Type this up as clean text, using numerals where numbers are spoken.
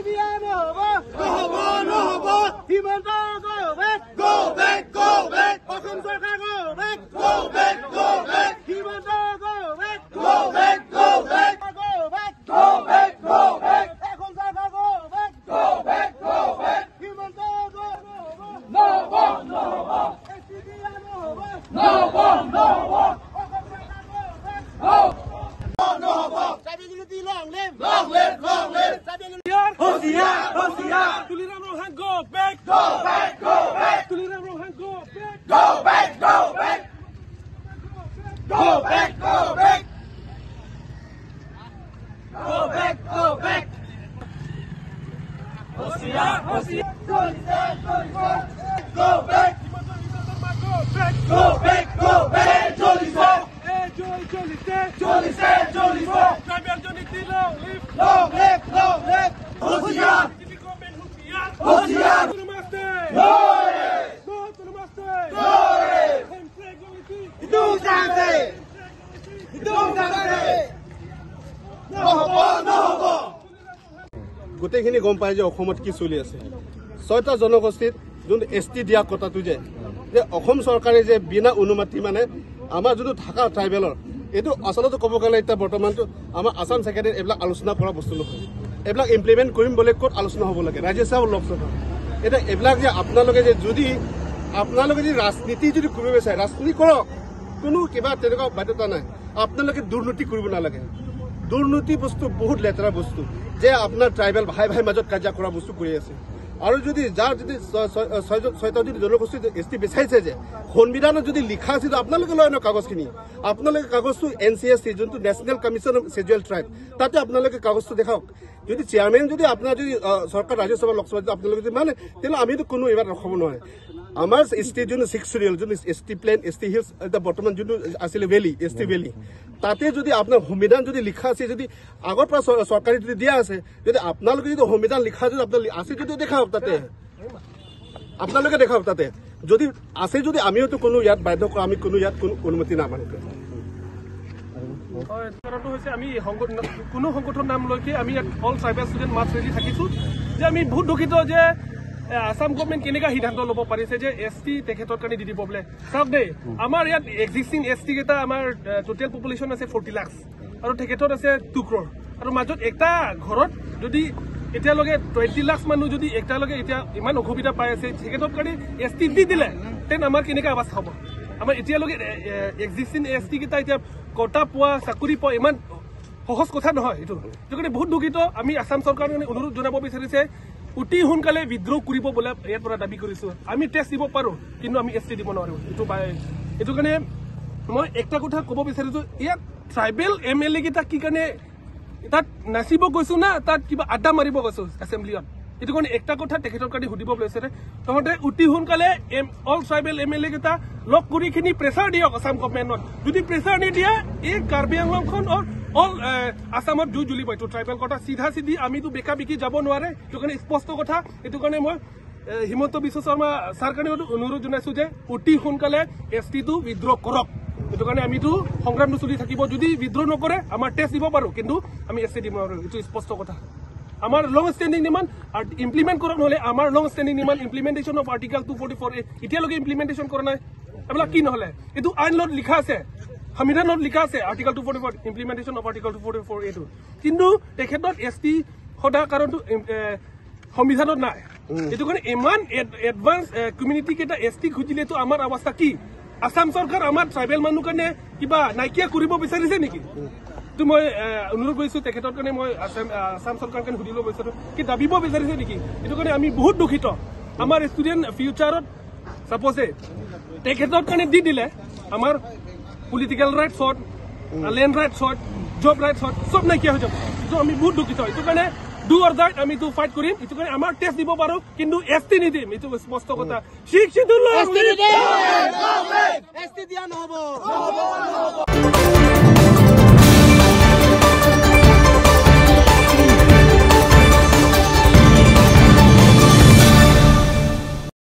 দিয়া নহ'ব নহ'ব নহ'ব। Himanta go back go back go back. Assam চৰকাৰ go back go back go back. Himanta go back go back go back go back go back go back. Assam চৰকাৰ go back go back go back. Himanta go নহ'ব নহ'ব। S T দিয়া নহ'ব নহ'ব নহ'ব। অসম চৰকাৰ go back নহ'ব। Tribal unity long live long live long live. Tribal হুঁচিয়াৰ হুঁচিয়াৰ। Tuliram Ronghang go back go back go back. Tuliram Ronghang go back go back go back go back go back go back go back. হুঁচিয়াৰ হুঁচিয়াৰ। চলিছে চলিছে go back go back go back go back. চলিছে এ জয় চলিছে চলিছে চলিছে। Tribal unity long live long live long live. হুঁচিয়াৰ government হুঁচিয়াৰ হুঁচিয়াৰ। Namaste namaste. নহ'ব নহ'ব। গোটেইখিনি গম পায় যে অসমত কি চলি আছে। ছয়টা জনগোষ্ঠীত যোন এছ টি দিয়া কথাটো যে অসম চৰকাৰে যে বিনা অনুমতি মানে আমাৰ যোনটো থকা ট্ৰাইবেলৰ এইটো আচলতে ক'ব গ'লে এতিয়া বৰ্তমানটো আমাৰ আছাম ছেক্ৰেটাৰী এইবিলাক আলোচনা কৰা বস্তু নহয়। এইবিলাক ইমপ্লিমেণ্ট কৰিম বুলি ক'ত আলোচনা হ'ব লাগে ৰাজ্যসভা লোকসভা। এতিয়া এইবিলাক যে আপোনালোকে যে যদি আপোনালোকে যদি ৰাজনীতি যদি কৰিব বিচাৰে ৰাজনীতি কৰক, কোনো কিবা তেনেকুৱা বাধ্যতা নাই। আপোনালোকে দুৰ্নীতি কৰিব নালাগে। দুৰ্নীতি বস্তু বহুত লেতেৰা বস্তু যে আপোনাৰ ট্ৰাইবেল ভাই ভাই মাজত কাজিয়া কৰা বস্তু কৰি আছে। আৰু যদি যাৰ যদি ছয়টা যদি জনগোষ্ঠী এছ টি বিচাৰিছে যে সংবিধানত যদি লিখা আছে আপোনালোকে লয় ন কাগজখিনি, আপোনালোকে কাগজটো এন চি এছ টি যোনটো national commission of schedule tribe তাতে আপোনালোকে কাগজটো দেখাওক। যদি চেয়াৰমেন যদি আপোনাৰ যদি চৰকাৰ ৰাজ্যসভা লোকসভা যদি আপোনালোকে যদি মানে তেতিয়াহ'লে আমিতো কোনো এইবাৰ ৰখাব নোৱাৰে। আমাৰ এছ টি যোনটো ছিক্স চিডিউল যোনটো S T plain S T hills এতিয়া বৰ্তমান যোনটো আছিলে ভেলী এছ টি ভেলী তাতে যদি আপোনাৰ সংবিধান যদি লিখা আছে যদি আগৰ পৰা চৰকাৰে যদি দিয়া আছে যদি আপোনালোকে যদি সংবিধান লিখা যদি আপোনাৰ আছে যদি দেখাওক তাতে, আপোনালোকে দেখাওক তাতে যদি আছে যদি আমিওতো কোনো ইয়াত বাধ্য কৰা আমি কোনো ইয়াত কোনো অনুমতি নামানো। হয়, কাৰণটো হৈছে আমি কোনো সংগঠন নাম লৈকে আমি ইয়াত all tribal student march rally থাকিছোঁ যে আমি বহুত দুখিত যে আছাম গভৰ্ণমেণ্ট কেনেকুৱা সিদ্ধান্ত ল'ব পাৰিছে যে এছ টি তেখেতৰ কাৰণে দি দিব বোলে। চাওক দেই, আমাৰ ইয়াত এক্সিষ্টিং এছ টি কেইটা আমাৰ টোটেল পপুলেশ্যন আছে 40 লাখ আৰু তেখেতৰ আছে 2 ক্ৰ'ৰ আৰু মাজত এটা ঘৰত যদি এতিয়ালৈকে 20 লাখ মানুহ যদি এতিয়ালৈকে এতিয়া ইমান অসুবিধা পাই আছে তেখেতৰ কাৰণে এছ টি দি দিলে তেন আমাৰ কেনেকৈ আৱাজ হ'ব। আমাৰ এতিয়ালৈকে এক্সিষ্টিং এছ টি কেইটা এতিয়া কটা পোৱা চাকৰি পোৱা ইমান সহজ কথা নহয়। এইটো কাৰণে বহুত দুখিত। আমি আছাম চৰকাৰৰ কাৰণে অনুৰোধ জনাব বিচাৰিছে অতি সোনকালে বিদ্ৰোহ কৰিব বোলে ইয়াৰ পৰা দাবী কৰিছোঁ। আমি টেষ্ট দিব পাৰোঁ কিন্তু আমি এছ টি দিব নোৱাৰোঁ। এইটো কাৰণে মই একটা কথা ক'ব বিচাৰিছোঁ, ইয়াত ট্ৰাইবেল এম এল এ কেইটা কি কাৰণে তাত নাচিব গৈছোঁ না তাত কিবা আড্ডা মাৰিব গৈছোঁ এছেম্বলিত, এইটো কাৰণে একটা কথা তেখেতৰ কাৰণে সুধিব লৈছে। তহঁতে অতি সোনকালে all tribal M L A কেইটা লগ কৰিখিনি প্ৰেছাৰ দিয়ক আছাম গভৰ্ণমেণ্টত। যদি প্ৰেছাৰ নিদিয়ে এই কাৰ্বি আংলংখন অল আছামত জুই জ্বলিব। এইটো ট্ৰাইবেল কথা চিধা চিধি আমিতো বেকা বিকি যাব নোৱাৰে, এইটো কাৰণে স্পষ্ট কথা। এইটো কাৰণে মই হিমন্ত বিশ্ব শৰ্মা ছাৰ কাৰণে অনুৰোধ জনাইছোঁ যে অতি সোনকালে এছ টিটো উইড্ৰ কৰক। এইটো কাৰণে আমিতো সংগ্ৰামটো চলি থাকিব। যদি উইড্ৰ নকৰে আমাৰ টেষ্ট দিব পাৰোঁ কিন্তু আমি এছ টি দিব নোৱাৰোঁ। এইটো স্পষ্ট কথা। আমাৰ লং ষ্টেণ্ডিং ডিমাণ্ড ইমপ্লিমেণ্ট কৰক, নহ'লে আমাৰ long standing demand implementation of article 244 এতিয়ালৈকে ইমপ্লিমেণ্টেশ্যন কৰা নাই। এইবিলাক কি নহ'লে এইটো আইনত লিখা আছে, সংবিধানত লিখা আছে আৰ্টিকল 244 ইমপ্লিমেণ্টেশ্যন অফ আৰ্টিকল 244 এইটো, কিন্তু তেখেতত এছ টি সদা কাৰণটো সংবিধানত নাই। এইটো কাৰণে ইমান এডভান্স কমিউনিটি কেইটা এছ টি খুজিলেতো আমাৰ অৱস্থা কি? আছাম চৰকাৰ আমাৰ ট্ৰাইবেল মানুহ কাৰণে কিবা নাইকিয়া কৰিব বিচাৰিছে নেকি? তো মই অনুৰোধ কৰিছোঁ তেখেতৰ কাৰণে, মই আছাম চৰকাৰ কাৰণে সুধিব বিচাৰোঁ কি দাবিব বিচাৰিছে নেকি? এইটো কাৰণে আমি বহুত দুখিত। আমাৰ ষ্টুডেণ্ট ফিউচাৰত ছাপ'জে তেখেতৰ কাৰণে দি দিলে আমাৰ পলিটিকেল ৰাইটছত, লেণ্ড ৰাইটছত, জব ৰাইটছত চব নাইকিয়া হৈ যাব। এইটো আমি বহুত দুখিত। এইটো কাৰণে do or দাই আমিতো ফাইট কৰিম। এইটো কাৰণে আমাৰ টেষ্ট দিব পাৰোঁ কিন্তু এছ টি নিদিম। এইটো স্পষ্ট কথা। এছ টি দিয়া নহ'ব।